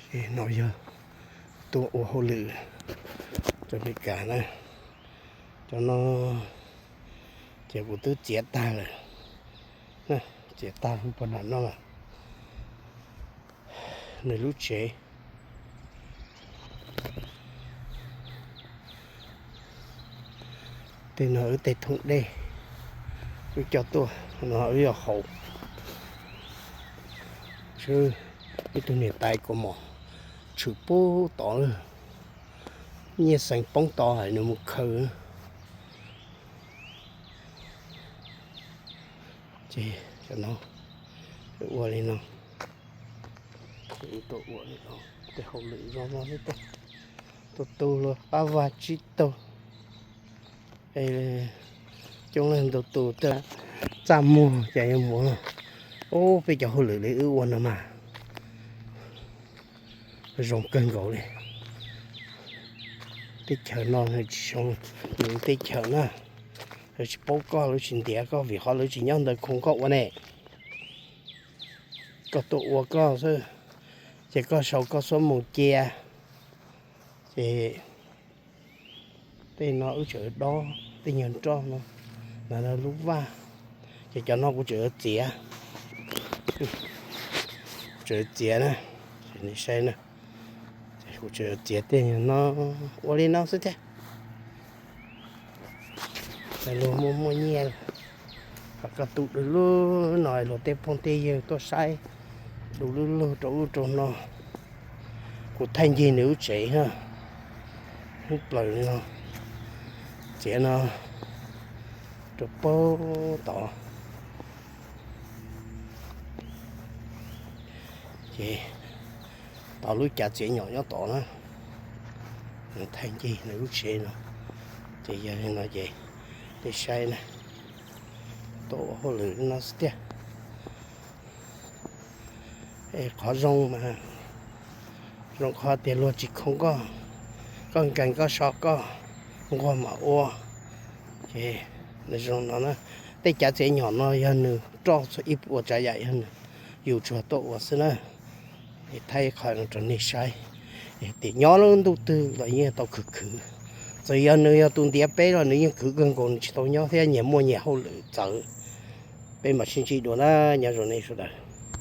No yog tuaj ua hauj lwm rau Amelikas na. Cov no ces kuv twb txiav tag lawm, txiav tag lub pov nram no lawm. Nws lub tsev. Tej no wb tej thooj dej, wb coj tuaj no wb yog haus. Ib tug niam tais kaus mom tshwm pub tod, nyiaj xeev poob tod hais nws mus khaws. Ces no ua li no, ua li no, tej hauj lwm zoo no xwb, tej tus tu luag qab vag tsib taug, coob leej ntau tus txaj muag ces yuav mus. Ub, peb cov hauj lwm li wb ua no mas zoo kawg nkaus li. Teb chaws no tsis zoo, nws teb chaws na, lawv tsis paub koj, lawv tsis ntiav koj vim qhov lawv tsis nyob ntawd khoom koj ua ne. Koj tuaj ua koj xwb, ces koj sau koj xuab moos cia. Ces tej no wb tseem dob tej nyuag nroj no, no lub vaj. Ces cov no kuv tseem yuav txiav, tseem yuav txiav na, nej saib na. Kuv tseem yuav txiav tej nyuag no, ua li no xwb thiab. Luag muaj muaj nyiaj, kom koj tu du lug no luag tej phooj tej ywg tuaj saib du lug lug rau ub rau no. Kuv thaij ncig nws lub tsev na, lub plawv li no, txiav no rau pem tod. Ces tod lub cav txiav nyom nyob tod na, thaij ncig nws lub tsev no. Ces yog li no ces nej saib na, tuaj ua hauj lwm li no xwb tiag. Qhov zoo mas zoo qhov tias luag tsis khoom koj, koj nkees koj so koj, nquag mam ua. Ces zoo no na, tej cav txiav nyom no yog nws roj txhua ib puas tsav yam yog nws yus tsuas tuaj ua xwb na. Es thaij qhov no rau nej saib, tias nyob lub ntuj twg los yeej tau khwv khwv. Txawm yog nws yog tus ntiav peb los nws yeej khwv kawg nkaus, nws tsis tau nyob thiab, nyias muaj nyias hauj lwm txawv. Peb mam sib ntsib dua na, nyob zoo nej sawv daws.